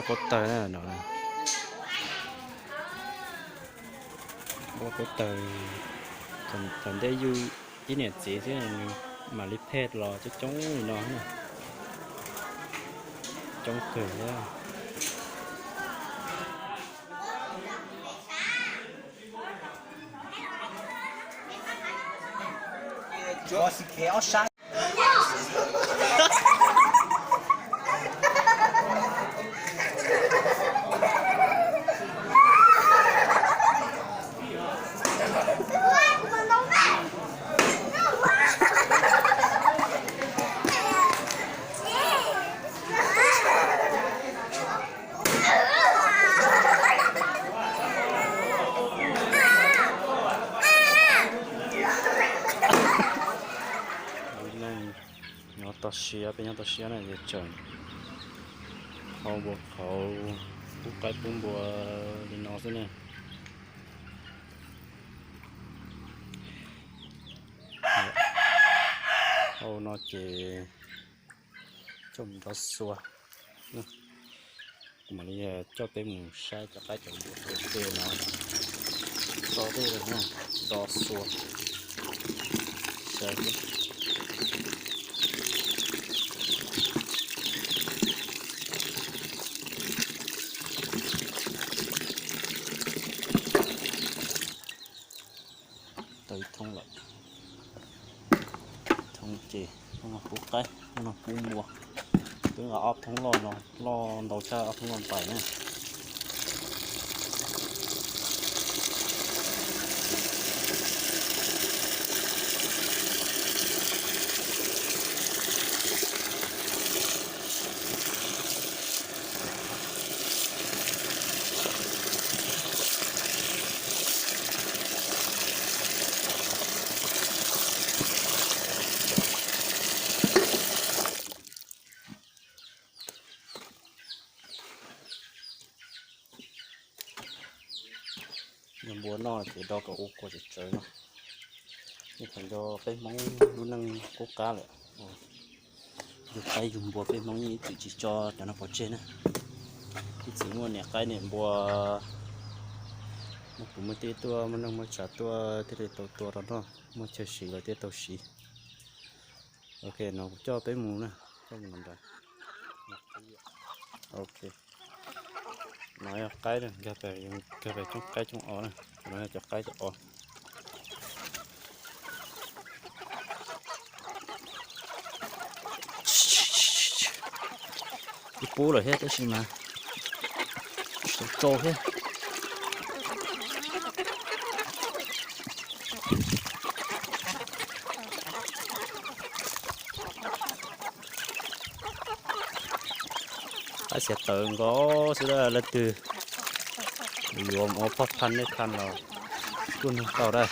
Pob tawg na no, pob tawg, thaum ntej yug ib niam txiv xwb nws mam li pheej los coob coob li no na, coob kawg thiab. Nyob toj siab, peb nyob toj siab na ces tseem hau npua qhauv, pub qaib pub npua li no xwb ne. Hau no ces coj mus nrov xua. Kuv mam li coj peb mus saib cov qaib cov npua ua ke no. Tso tej no nrov xua, saib. Tau ib thoob lawm. Thoob ces thoob no pub qaib, thoob no pub npua. Twb nqa ob thoob loj no, loj ntau tshaj ob thoob loj ntais na. Yog npua noj ces do kom ua kua tsawv tsawv no. Yeej pheej nco peb Hmoob lub neej qub qab lawm. Yug qaib yug npua peb Hmoob yeej ib txwm tsis tso cov no pov tseg na. Ib txwm muaj niam qaib niam npua, muaj kwv muaj tij tuaj, muaj neej muaj tsav tuaj thiaj li tau tua rau noj, muaj chaw siv los thiaj tau siv. Ok, no kuv coj peb mus na, coj mus nram. Ok, no yog qaib na, nkag pem coob qaib coob os na, no yog cov qaib cov os. Ib pub lawm thiab tab sis mas tsis tau tsau thiab. Qaib xiav tawv nkaus xwb, leej twg yuav mus ua poj phaj nej phaj los kuj nug tau dab.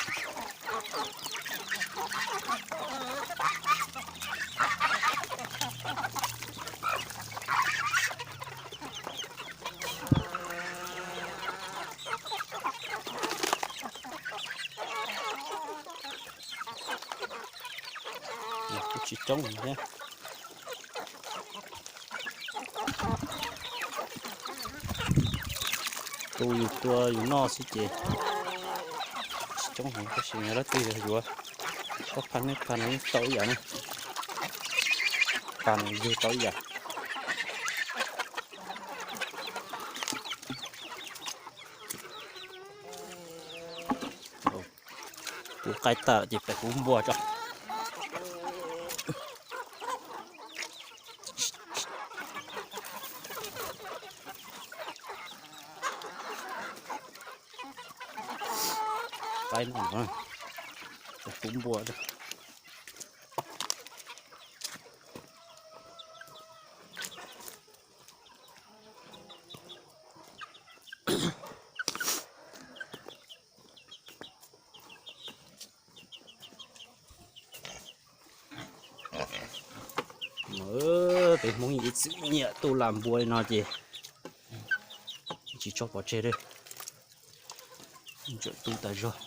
Kuj tsis coob thiab. Tu yus tua yus noj xwb ces tsis coob heev, tab sis yog leej twg yuav poj phaj nej phaj no yeej tau ib yam ne. Phaj no yug tau ib yam. Pub qaib tag ces pem pub npua tso. Qaib no, pem pub npua tso. Peb Hmoob ib txwm nyiam tu lam npua li no ces tsis tso pov tseg li. Tseem tu tas zog.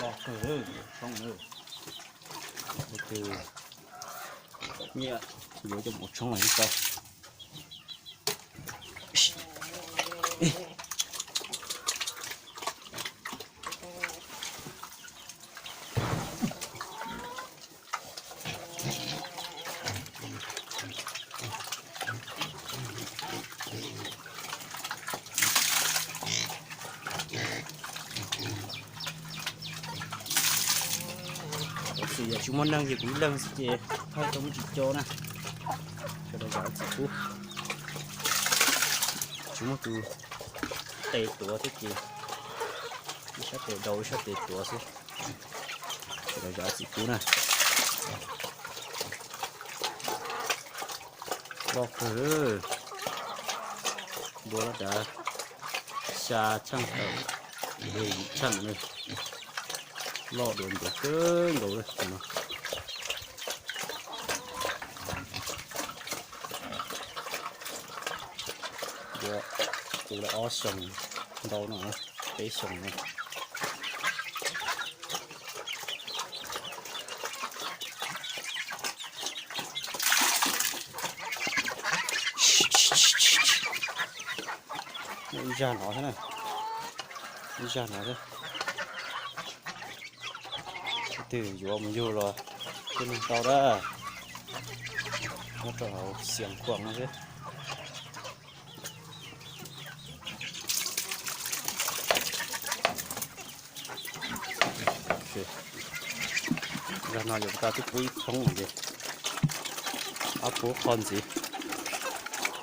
Loj kawg, soob, leej twg Nyiam yuav coj mus ua tshoob los yeej tau. Xwm yog tsis muaj neeg ces kuv ib leeg xwb ces thaij tau muaj tsis co na. Sawv daws zam txim pub. Tsis muaj tus tes tuav thiab ces ib sab tes daus ib sab tes tuav xwb. Sawv daws zam txim pub na. Loj kawg, npua lab dav xya tsheej tawm, yog yim tsheej na, loj dua ntev kawg nkaus li no. Npua tu lawm ob xyoos ntau no, peb xyoos no. Muaj ib zag no thiab na, ib zag no thiab. Leej twg yuav mus yug los kuj nug tau dab, nyob rau hauv Xias Khuam no xwb. Zag no yuav tas twb pub ib tshoob ces ob pub qho ntxiv.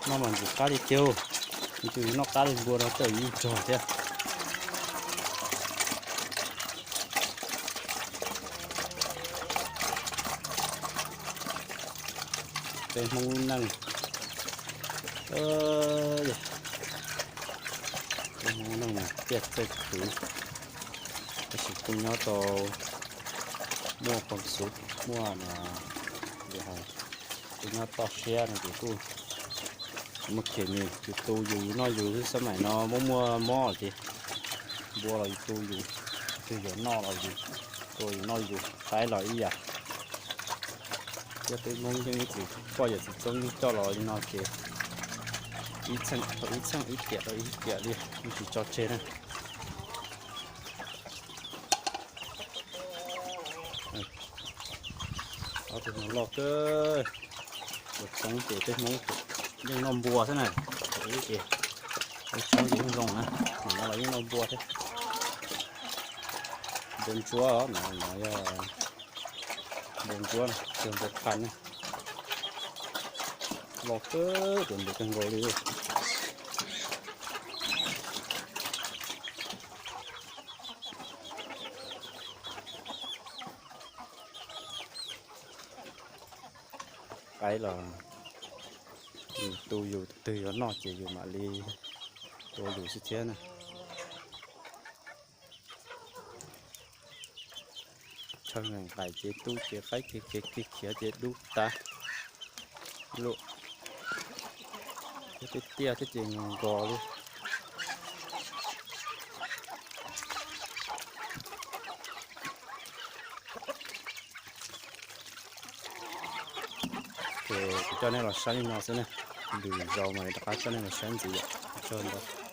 Noj mas ntxim qab li kiag, tus noj qab li npua no tej zaum yeej rog thiab. Peb Hmoob lub neej, peb Hmoob lub neej mas tiaj txawj khwv, tab sis kuj nyob tau muaj peev xwm, muaj, kuj nyob toj siab no ces kuj tsis muaj khes mis, yus tu yus, yus noj yus xwb. Xab maim no muaj muaj mob ces npua los yus tu yus, twg yuav noj los yus tu yus noj yus, qaib los ib yam. Thiab peb Hmoob yeej ib txwm poj yawm txiv txoob yeej coj los li no ces ib txheej rau ib txheej, ib tiam rau ib tiam li, yeej tsis tso tseg na. Ob tug no loj kawg. Ua tshoob ces peb Hmoob yeej noj npua xwb na. Ces ua tshoob ces yeej zoo na, no los yeej noj npua thiab. Npua ntsuab, no yog npua ntsuab, yog npua qha na. Loj kawg, tus npua kawg nkaus li. Qaib los yus tu yus, twg yuav noj ces yus mam li tua yus xwb thiab na. Tshaw nqaim ces tu ces qaib khiav khiav khiav khiav ces dub tag. Lub tiaj tiaj thiab ces nkaus nkaus li. Ces kuv coj nej los saib li no xwb na. Lwm zaus mas rov qab coj nej los saib ntxiv yom. Ua tsaug ntau.